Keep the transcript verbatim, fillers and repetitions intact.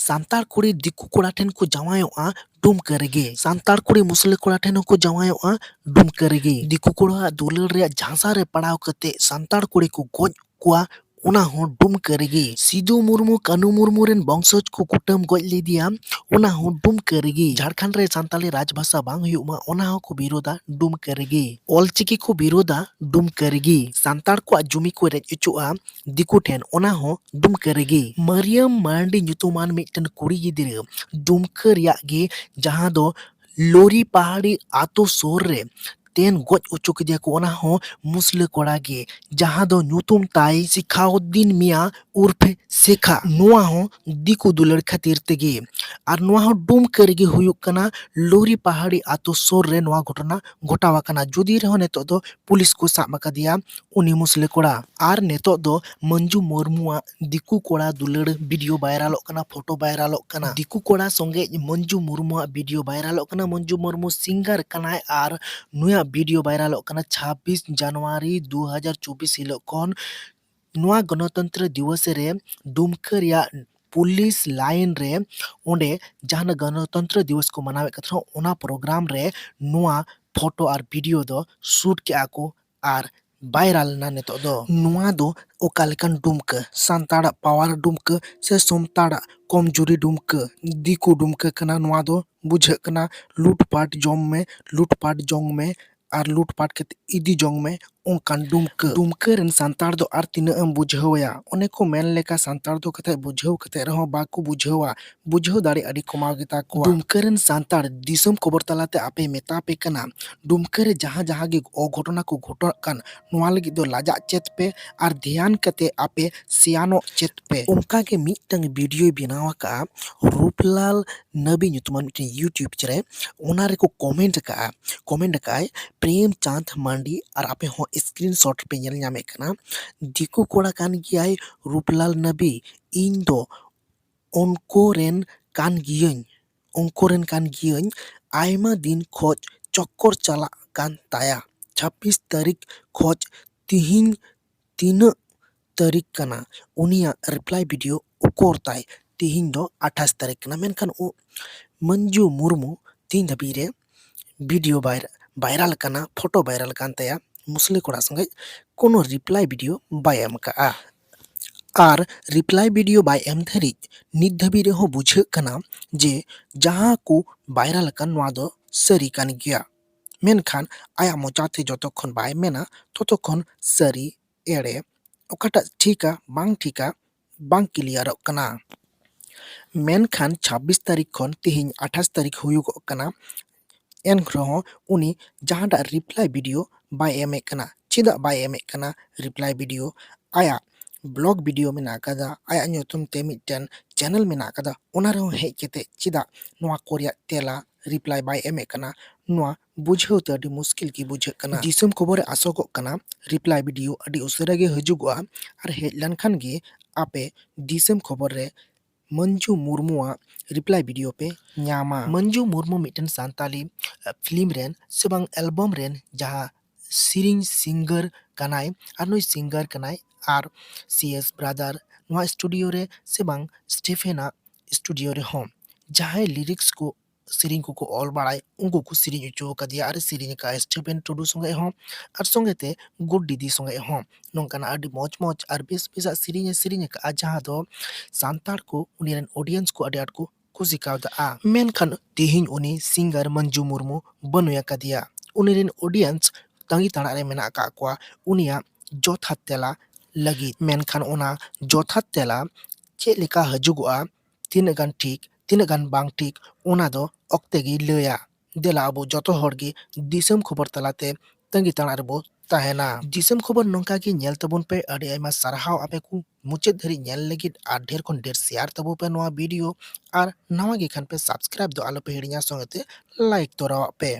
ᱥᱟᱱᱛᱟᱲ ᱠᱩᱲᱤ ᱫᱤᱠᱩ ᱠᱚᱲᱟ ᱴᱷᱮᱱ ᱠᱚ ᱡᱟᱶᱟᱭᱚᱜᱼᱟ ᱰᱩᱢᱠᱟᱹ ᱨᱮᱜᱮ᱾ ᱥᱟᱱᱛᱟᱲ ᱠᱩᱲᱤ ᱢᱩᱥᱞᱟᱹ ᱠᱚᱲᱟ ᱴᱷᱮᱱ ᱦᱚᱸᱠᱚ ᱡᱟᱶᱟᱭᱚᱜᱼᱟ ᱰᱩᱢᱠᱟᱹ ᱨᱮᱜᱮ᱾ ᱫᱤᱠᱩ ᱠᱚᱲᱟᱣᱟᱜ ᱫᱩᱞᱟᱹᱲ ᱨᱮᱭᱟᱜ ᱡᱷᱟᱸᱥᱟ ᱨᱮ ᱯᱟᱲᱟᱣ ᱠᱟᱛᱮ ᱥᱟᱱᱛᱟᱲ ᱠᱩᱲᱤ ᱠᱚ ᱜᱚᱡ ᱠᱚᱣᱟ, ᱚᱱᱟ ᱦᱚᱸ ᱰᱩᱢᱠᱟᱹ ᱨᱮᱜᱮ᱾ ᱥᱤᱫᱩ ᱢᱩᱨᱢᱩ, ᱠᱟᱹᱱᱩ ᱢᱩᱨᱢᱩ ᱨᱮᱱ ᱵᱚᱝᱥᱚᱡᱽ ᱠᱚ ᱠᱩᱴᱟᱹᱢ ᱜᱚᱡ ᱞᱮᱫᱮᱭᱟ, ᱚᱱᱟ ᱦᱚᱸ ᱰᱩᱢᱠᱟᱹ ᱨᱮᱜᱮ᱾ ᱡᱷᱟᱲᱠᱷᱚᱸᱰ ᱨᱮ ᱥᱟᱱᱛᱟᱲᱤ ᱨᱟᱡᱽ ᱵᱷᱟᱥᱟ ᱵᱟᱝ ᱦᱩᱭᱩᱜ ᱢᱟ, ᱚᱱᱟ ᱦᱚᱸᱠᱚ ᱵᱤᱨᱳᱫᱟ ᱰᱩᱢᱠᱟᱹ ᱨᱮᱜᱮ᱾ ᱚᱞᱪᱤᱠᱤ ᱠᱚ ᱵᱤᱨᱳᱫᱟ ᱰᱩᱢᱠᱟᱹ ᱨᱮᱜᱮ᱾ ᱥᱟᱱᱛᱟᱲ ᱠᱚᱣᱟᱜ ᱡᱩᱢᱤ ᱠᱚ ᱨᱮᱡ ᱚᱪᱚᱜᱼᱟ ᱫᱤᱠᱩ ᱴᱷᱮᱱ, ᱚᱱᱟ ᱦᱚᱸ ᱰᱩᱢᱠᱟᱹ ᱨᱮᱜᱮ᱾ ᱢᱟᱨᱤᱭᱟᱢ ᱢᱟᱨᱟᱱᱰᱤ ᱧᱩᱛᱩᱢᱟᱱ ᱢᱤᱫᱴᱮᱱ ᱠᱩᱲᱤ ᱜᱤᱫᱽᱨᱟᱹ ᱰᱩᱢᱠᱟᱹ ᱨᱮᱭᱟᱜ ᱜᱮ, ᱡᱟᱦᱟᱸ ᱫᱚ ᱞᱳᱨᱤ ᱯᱟᱦᱟᱲᱤ ᱟᱛᱳ ᱥᱩᱨ ᱨᱮ ᱛᱮᱱ ᱜᱚᱡ ᱚᱪᱚ ᱠᱮᱫᱮᱭᱟ ᱠᱚ, ᱚᱱᱟ ᱦᱚᱸ ᱢᱩᱥᱞᱟᱹ ᱠᱚᱲᱟ ᱜᱮ, ᱡᱟᱦᱟᱸ ᱫᱚ ᱧᱩᱛᱩᱢ ᱛᱟᱭ ᱥᱤᱠᱷᱟᱣᱩᱫᱫᱤᱱ ᱢᱤᱭᱟ ᱩᱨᱯᱷᱮ ᱥᱮᱠᱷᱟ᱾ ᱱᱚᱣᱟ ᱦᱚᱸ ᱫᱤᱠᱩ ᱫᱩᱞᱟᱹᱲ ᱠᱷᱟᱹᱛᱤᱨ ᱛᱮᱜᱮ᱾ ᱟᱨ ᱱᱚᱣᱟ ᱦᱚᱸ ᱰᱩᱢᱠᱟᱹ ᱨᱮᱜᱮ ᱦᱩᱭᱩᱜ ᱠᱟᱱᱟ, ᱞᱳᱨᱤ ᱯᱟᱦᱟᱲᱤ ᱟᱛᱳ ᱥᱩᱨ ᱨᱮ ᱱᱚᱣᱟ ᱜᱷᱚᱴᱚᱱᱟ ᱜᱷᱚᱴᱟᱣ ᱟᱠᱟᱱᱟ᱾ ᱡᱩᱫᱤ ᱨᱮᱦᱚᱸ ᱱᱤᱛᱚᱜ ᱫᱚ ᱯᱩᱞᱤᱥ ᱠᱚ ᱥᱟᱵ ᱟᱠᱟᱫᱮᱭᱟ ᱩᱱᱤ ᱢᱩᱥᱞᱟᱹ ᱠᱚᱲᱟ᱾ ᱟᱨ ᱱᱤᱛᱚᱜ ᱫᱚ ᱢᱚᱧᱡᱩ ᱢᱩᱨᱢᱩᱣᱟᱜ ᱫᱤᱠᱩ ᱠᱚᱲᱟ ᱫᱩᱞᱟᱹᱲ ᱵᱷᱤᱰᱤᱭᱳ ᱵᱷᱟᱭᱨᱟᱞᱚᱜ ᱠᱟᱱᱟ, ᱯᱷᱳᱴᱳ ᱵᱷᱟᱭᱨᱟᱞᱚᱜ ᱠᱟᱱᱟ᱾ ᱫᱤᱠᱩ ᱠᱚᱲᱟ ᱥᱚᱸᱜᱮ ᱢᱚᱧᱡᱩ ᱢᱩᱨᱢᱩᱣᱟᱜ ᱵᱷᱤᱰᱤᱭᱳ ᱵᱷᱟᱭᱨᱟᱞᱚᱜ ᱠᱟᱱᱟ᱾ ᱢᱚᱧᱡᱩ ᱢᱩᱨᱢᱩ ᱥᱤᱝᱜᱟᱨ ᱠᱟᱱᱟᱭ ᱟᱨ ᱱᱩᱭᱟᱜ ᱵᱷᱤᱰᱤᱭᱳ ᱵᱷᱟᱭᱨᱟᱞᱚᱜ ᱠᱟᱱᱟ ᱪᱷᱟᱵᱵᱤᱥ ᱡᱟᱱᱩᱣᱟᱨᱤ ᱫᱩ ᱦᱟᱡᱟᱨ ᱪᱚᱵᱵᱤᱥ ᱦᱤᱞᱳᱜ ᱠᱷᱚᱱ᱾ ᱱᱚᱣᱟ ᱜᱚᱱᱚᱛᱚᱱᱛᱨᱚ ᱫᱤᱵᱚᱥ ᱨᱮ ᱰᱩᱢᱠᱟᱹ ᱨᱮᱭᱟᱜ ᱯᱩᱞᱤᱥ ᱞᱟᱭᱤᱱ ᱨᱮ ᱚᱸᱰᱮ ᱡᱟᱦᱟᱸ ᱜᱚᱱᱚᱛᱚᱱᱛᱨᱚ ᱫᱤᱵᱚᱥ ᱠᱚ ᱢᱟᱱᱟᱣᱮᱫ ᱠᱟᱱ ᱛᱟᱦᱮᱱᱟ, ᱚᱱᱟ ᱯᱨᱳᱜᱨᱟᱢ ᱨᱮ ᱱᱚᱣᱟ ᱯᱷᱳᱴᱳ ᱟᱨ ᱵᱷᱤᱰᱤᱭᱳ ᱫᱚ ᱥᱩᱴ ᱠᱮᱜᱼᱟ ᱠᱚ ᱟᱨ ᱵᱷᱟᱭᱨᱟᱞ ᱮᱱᱟ ᱱᱤᱛᱚᱜ ᱫᱚ᱾ ᱱᱚᱣᱟ ᱫᱚ ᱚᱠᱟ ᱞᱮᱠᱟᱱ ᱰᱩᱢᱠᱟᱹ? ᱥᱟᱱᱛᱟᱲᱟᱜ ᱯᱟᱣᱟᱨ ᱰᱩᱢᱠᱟᱹ ᱥᱮ ᱥᱟᱱᱛᱟᱲᱟᱜ ᱠᱚᱢᱡᱩᱨᱤ ᱰᱩᱢᱠᱟᱹ? ᱫᱤᱠᱩ ᱰᱩᱢᱠᱟᱹ ᱠᱟᱱᱟ ᱱᱚᱣᱟ ᱫᱚ, ᱵᱩᱡᱷᱟᱹᱜ ᱠᱟᱱᱟ᱾ ᱞᱩᱴᱯᱟᱴ ᱡᱚᱢ ᱢᱮ, ᱞᱩᱴᱯᱟᱴ ᱡᱚᱝ ᱢᱮ ᱟᱨ ᱞᱩᱴᱯᱟᱴ ᱠᱟᱛᱮ ᱤᱫᱤ ᱡᱚᱝ ᱢᱮ, ᱚᱱᱠᱟᱱ ᱰᱩᱢᱠᱟᱹ᱾ ᱰᱩᱢᱠᱟᱹ ᱨᱮᱱ ᱥᱟᱱᱛᱟᱲ ᱫᱚ ᱟᱨ ᱛᱤᱱᱟᱹᱜ ᱮᱢ ᱵᱩᱡᱷᱟᱹᱣ ᱟᱭᱟ? ᱚᱱᱮ ᱠᱚ ᱢᱮᱱ ᱞᱮᱠᱟ, ᱥᱟᱱᱛᱟᱲ ᱫᱚ ᱠᱟᱛᱷᱟᱡ ᱵᱩᱡᱷᱟᱹᱣ ᱠᱟᱛᱮ ᱨᱮᱦᱚᱸ ᱵᱟᱠᱚ ᱵᱩᱡᱷᱟᱹᱣᱟ, ᱵᱩᱡᱷᱟᱹᱣ ᱫᱟᱲᱮ ᱟᱹᱰᱤ ᱠᱚᱢᱟᱣ ᱜᱮᱛᱟ ᱠᱚᱣᱟ᱾ ᱰᱩᱢᱠᱟᱹ ᱨᱮᱱ ᱥᱟᱱᱛᱟᱲ ᱫᱤᱥᱚᱢ ᱠᱷᱚᱵᱚᱨ ᱛᱟᱞᱟᱛᱮ ᱟᱯᱮ ᱢᱮᱛᱟ ᱯᱮ ᱠᱟᱱᱟ, ᱰᱩᱢᱠᱟᱹ ᱨᱮ ᱡᱟᱦᱟᱸ ᱡᱟᱦᱟᱸ ᱜᱮ ᱚᱜᱷᱚᱴᱚᱱᱟ ᱠᱚ ᱜᱷᱚᱴᱟᱜ ᱠᱟᱱ, ᱱᱚᱣᱟ ᱞᱟᱹᱜᱤᱫ ᱫᱚ ᱞᱟᱡᱟᱜ ᱪᱮᱫ ᱯᱮ ᱟᱨ ᱫᱷᱮᱭᱟᱱ ᱠᱟᱛᱮ ᱟᱯᱮ ᱥᱮᱭᱟᱱᱚᱜ ᱪᱮᱫ ᱯᱮ᱾ ᱚᱱᱠᱟ ᱜᱮ ᱢᱤᱫᱴᱟᱝ ᱵᱷᱤᱰᱤᱭᱳᱭ ᱵᱮᱱᱟᱣ ᱟᱠᱟᱫᱼᱟ ᱨᱩᱯᱞᱟᱞ ᱱᱟᱵᱤ ᱧᱩᱛᱩᱢᱟᱱ ᱢᱤᱫᱴᱮᱱ ᱭᱩᱴᱩᱵᱽ ᱨᱮ, ᱚᱱᱟ ᱨᱮᱠᱚ ᱠᱚᱢᱮᱱᱴ ᱟᱠᱟᱫᱼᱟ, ᱠᱚᱢᱮᱱᱴ ᱟᱠᱟᱫᱼᱟᱭ ᱯᱨᱮᱢ ᱪᱟᱸᱫᱽ ᱢᱟᱱᱰᱤ, ᱟᱨ ᱟᱯᱮ ᱦᱚᱸ ᱥᱠᱨᱤᱱ ᱥᱚᱴ ᱯᱮ ᱧᱮᱞ ᱧᱟᱢᱮᱫ ᱠᱟᱱᱟ᱾ ᱫᱤᱠᱩ ᱠᱚᱲᱟ ᱠᱟᱱ ᱜᱮᱭᱟᱭ ᱨᱩᱯᱞᱟᱞ ᱱᱟᱵᱤ, ᱤᱧ ᱫᱚ ᱩᱱᱠᱩ ᱨᱮᱱ ᱠᱟᱱ ᱜᱤᱭᱟᱹᱧ, ᱩᱱᱠᱩ ᱨᱮᱱ ᱠᱟᱱ ᱜᱤᱭᱟᱹᱧ, ᱟᱭᱢᱟ ᱫᱤᱱ ᱠᱷᱚᱡ ᱪᱚᱠᱠᱚᱨ ᱪᱟᱞᱟᱜ ᱠᱟᱱ ᱛᱟᱭᱟ᱾ ᱪᱷᱟᱵᱵᱤᱥ ᱛᱟᱹᱨᱤᱠᱷ ᱠᱷᱚᱡ ᱛᱤᱦᱤᱧ ᱛᱤᱱᱟᱹᱜ ᱛᱟᱹᱨᱤᱠᱷ ᱠᱟᱱᱟ? ᱩᱱᱤᱭᱟᱜ ᱨᱤᱯᱞᱟᱭ ᱵᱷᱤᱰᱤᱭᱳ ᱩᱠᱩᱨ ᱛᱟᱭ? ᱛᱤᱦᱤᱧ ᱫᱚ ᱟᱴᱷᱟᱥ ᱛᱟᱹᱨᱤᱠᱷ ᱠᱟᱱᱟ, ᱢᱮᱱᱠᱷᱟᱱ ᱩ-, ᱢᱟᱹᱱᱡᱩ ᱢᱩᱨᱢᱩ ᱛᱤᱦᱤᱧ ᱫᱷᱟᱹᱵᱤᱡ ᱨᱮ video viral, viral ᱠᱟᱱᱟ, photo viral ᱠᱟᱱ ᱛᱟᱭᱟ, ᱢᱩᱥᱞᱤ ᱠᱚᱲᱟ ᱥᱚᱸᱜᱮ ᱠᱳᱱᱳ reply video ᱵᱟᱭ ᱮᱢ ᱠᱟᱜᱼᱟ᱾ ᱟᱨ reply video ᱵᱟᱭ ᱮᱢ ᱫᱷᱟᱹᱨᱤᱡ ᱱᱤᱛ ᱫᱷᱟᱹᱵᱤᱡ ᱨᱮᱦᱚᱸ ᱵᱩᱡᱷᱟᱹᱜ ᱠᱟᱱᱟ ᱡᱮ ᱡᱟᱦᱟᱸ ᱠᱚ viral ᱟᱠᱟᱱ ᱱᱚᱣᱟ ᱫᱚ ᱥᱟᱹᱨᱤ ᱠᱟᱱ ᱜᱮᱭᱟ᱾ ᱢᱮᱱᱠᱷᱟᱱ ᱟᱭᱟᱜ ᱢᱚᱪᱟᱛᱮ ᱡᱚᱛᱚ ᱠᱷᱚᱱ ᱵᱟᱭ ᱢᱮᱱᱟ, ᱛᱚᱛᱚ ᱠᱷᱚᱱ ᱥᱟᱹᱨᱤ ᱮᱲᱮ ᱚᱠᱟᱴᱟᱜ ᱴᱷᱤᱠᱟ ᱵᱟᱝ ᱴᱷᱤᱠᱟ ᱵᱟᱝ ᱠᱞᱤᱭᱟᱨᱚᱜ ᱠᱟᱱᱟ᱾ ᱢᱮᱱᱠᱷᱟᱱ ᱪᱷᱟᱵᱵᱤᱥ ᱛᱟᱹᱨᱤᱠᱷ ᱠᱷᱚᱱ ᱛᱤᱦᱤᱧ ᱟᱴᱷᱟᱥ ᱛᱟᱹᱨᱤᱠᱷ ᱦᱩᱭᱩᱜᱚᱜ ᱠᱟᱱᱟ, ᱮᱱ ᱨᱮᱦᱚᱸ ᱩᱱᱤ ᱡᱟᱦᱟᱸᱴᱟᱜ reply video ᱵᱟᱭ ᱮᱢᱮᱫ ᱠᱟᱱᱟ᱾ ᱪᱮᱫᱟᱜ ᱵᱟᱭ ᱮᱢᱮᱫ ᱠᱟᱱᱟ reply video? ᱟᱭᱟᱜ blog video ᱢᱮᱱᱟᱜ ᱟᱠᱟᱫᱟ, ᱟᱭᱟᱜ ᱧᱩᱛᱩᱢ ᱛᱮ ᱢᱤᱫᱴᱮᱱ channel ᱢᱮᱱᱟᱜ ᱟᱠᱟᱫᱟ, ᱚᱱᱟ ᱨᱮᱦᱚᱸ ᱦᱮᱡ ᱠᱟᱛᱮ ᱪᱮᱫᱟᱜ ᱱᱚᱣᱟ ᱠᱚ ᱨᱮᱭᱟᱜ ᱛᱮᱞᱟ reply ᱵᱟᱭ ᱮᱢᱮᱫ ᱠᱟᱱᱟ? ᱱᱚᱣᱟ ᱵᱩᱡᱷᱟᱹᱣ ᱛᱮ ᱟᱹᱰᱤ ᱢᱩᱥᱠᱤᱞ ᱜᱮ ᱵᱩᱡᱷᱟᱹᱜ ᱠᱟᱱᱟ᱾ ᱫᱤᱥᱚᱢ ᱠᱷᱚᱵᱚᱨ ᱨᱮ ᱟᱥᱚᱜᱚᱜ ᱠᱟᱱᱟ reply video ᱟᱹᱰᱤ ᱩᱥᱟᱹᱨᱟ ᱜᱮ ᱦᱤᱡᱩᱜᱚᱜᱼᱟ, ᱟᱨ ᱦᱮᱡ ᱞᱮᱱᱠᱷᱟᱱ ᱜᱮ ᱟᱯᱮ ᱫᱤᱥᱚᱢ ᱠᱷᱚᱵᱚᱨ ᱨᱮ ᱢᱟᱹᱱᱡᱩ ᱢᱩᱨᱢᱩᱣᱟᱜ reply video ᱯᱮ ᱧᱟᱢᱟ᱾ ᱢᱟᱹᱱᱡᱩ ᱢᱩᱨᱢᱩ ᱢᱤᱫᱴᱮᱱ ᱥᱟᱱᱛᱟᱞᱤ, ᱟ, film ᱨᱮᱱ ᱥᱮ ᱵᱟᱝ album ᱨᱮᱱ ᱡᱟᱦᱟᱸ ᱥᱮᱨᱮᱧ singer ᱠᱟᱱᱟᱭ, ᱟᱨ ᱱᱩᱭ singer ᱠᱟᱱᱟᱭ, ᱟᱨ C S Brother ᱱᱚᱣᱟ studio ᱨᱮ ᱥᱮ ᱵᱟᱝ Stephen ᱟᱜ studio ᱨᱮᱦᱚᱸ ᱡᱟᱦᱟᱸᱭ lyrics ᱠᱚ ᱥᱮᱨᱮᱧ ᱠᱚᱠᱚ ᱚᱞ ᱵᱟᱲᱟᱭ, ᱩᱱᱠᱩ ᱠᱚ ᱥᱮᱨᱮᱧ ᱦᱚᱪᱚ ᱟᱠᱟᱫᱮᱭᱟ ᱟᱨ ᱥᱮᱨᱮᱧ ᱟᱠᱟᱫᱼᱟ ᱥᱴᱤᱯᱷᱮᱱ ᱴᱩᱰᱩ ᱥᱚᱸᱜᱮ ᱦᱚᱸ, ᱟᱨ ᱥᱚᱸᱜᱮ ᱛᱮ ᱜᱩᱰ ᱫᱤᱫᱤ ᱥᱚᱸᱜᱮ ᱦᱚᱸ᱾ ᱱᱚᱝᱠᱟᱱᱟᱜ ᱟᱹᱰᱤ ᱢᱚᱡᱽ ᱢᱚᱡᱽ ᱟᱨ ᱵᱮᱥ ᱵᱮᱥᱟᱜ ᱥᱮᱨᱮᱧ ᱮ ᱥᱮᱨᱮᱧ ᱟᱠᱟᱫᱼᱟ, ᱡᱟᱦᱟᱸ ᱫᱚ ᱥᱟᱱᱛᱟᱲ ᱠᱚ, ᱩᱱᱤ ᱨᱮᱱ audience ᱠᱚ ᱟᱹᱰᱤ ᱟᱸᱴ ᱠᱚ ᱠᱩᱥᱤ ᱠᱟᱣᱫᱟ᱾ ᱢᱮᱱᱠᱷᱟᱱ ᱛᱮᱦᱮᱧ ᱩᱱᱤ singer ᱢᱟᱹᱱᱡᱩ ᱢᱩᱨᱢᱩ ᱵᱟᱹᱱᱩᱭ ᱟᱠᱟᱫᱮᱭᱟ᱾ ᱩᱱᱤ ᱨᱮᱱ audience ᱛᱟᱺᱜᱤ ᱛᱟᱲᱟᱜ ᱨᱮ ᱢᱮᱱᱟᱜ ᱟᱠᱟᱫ ᱠᱚᱣᱟ ᱩᱱᱤᱭᱟᱜ ᱡᱚᱛᱷᱟᱛ ᱛᱮᱞᱟ ᱞᱟᱹᱜᱤᱫ᱾ ᱢᱮᱱᱠᱷᱟᱱ ᱚᱱᱟ ᱡᱚᱛᱷᱟᱛ ᱛᱮᱞᱟ ᱪᱮᱫ ᱞᱮᱠᱟ ᱦᱤᱡᱩᱜᱚᱜᱼᱟ, ᱛᱤᱱᱟᱹᱜ ᱜᱟᱱ ᱴᱷᱤᱠ, ᱛᱤᱱᱟᱹᱜ ᱜᱟᱱ ᱵᱟᱝ ᱴᱷᱤᱠ, ᱚᱱᱟ ᱫᱚ ᱚᱠᱛᱮ ᱜᱮᱭ ᱞᱟᱹᱭᱟ᱾ ᱫᱮᱞᱟ ᱟᱵᱚ ᱡᱚᱛᱚ ᱦᱚᱲ ᱜᱮ ᱫᱤᱥᱚᱢ ᱠᱷᱚᱵᱚᱨ ᱛᱟᱞᱟᱛᱮ ᱛᱟᱺᱜᱤ ᱛᱟᱲᱟᱜ ᱨᱮᱵᱚ ᱛᱟᱦᱮᱱᱟ᱾ ᱫᱤᱥᱚᱢ ᱠᱷᱚᱵᱚᱨ ᱱᱚᱝᱠᱟ ᱜᱮ ᱧᱮᱞ ᱛᱟᱵᱚᱱ ᱯᱮ᱾ ᱟᱹᱰᱤ ᱟᱭᱢᱟ ᱥᱟᱨᱦᱟᱣ ᱟᱯᱮ ᱠᱚ ᱢᱩᱪᱟᱹᱫ ᱫᱷᱟᱹᱨᱤᱡ ᱧᱮᱞ ᱞᱟᱹᱜᱤᱫ, ᱟᱨ ᱰᱷᱮᱨ ᱠᱷᱚᱱ ᱰᱷᱮᱨ share ᱛᱟᱵᱚ ᱯᱮ ᱱᱚᱣᱟ video, ᱟᱨ ᱱᱟᱣᱟ ᱜᱮ ᱠᱷᱟᱱ ᱯᱮ subscribe ᱫᱚ ᱟᱞᱚ ᱯᱮ ᱦᱤᱲᱤᱧᱟ, ᱥᱚᱸᱜᱮ ᱛᱮ like ᱛᱚᱨᱟᱣᱟᱜ ᱯᱮ᱾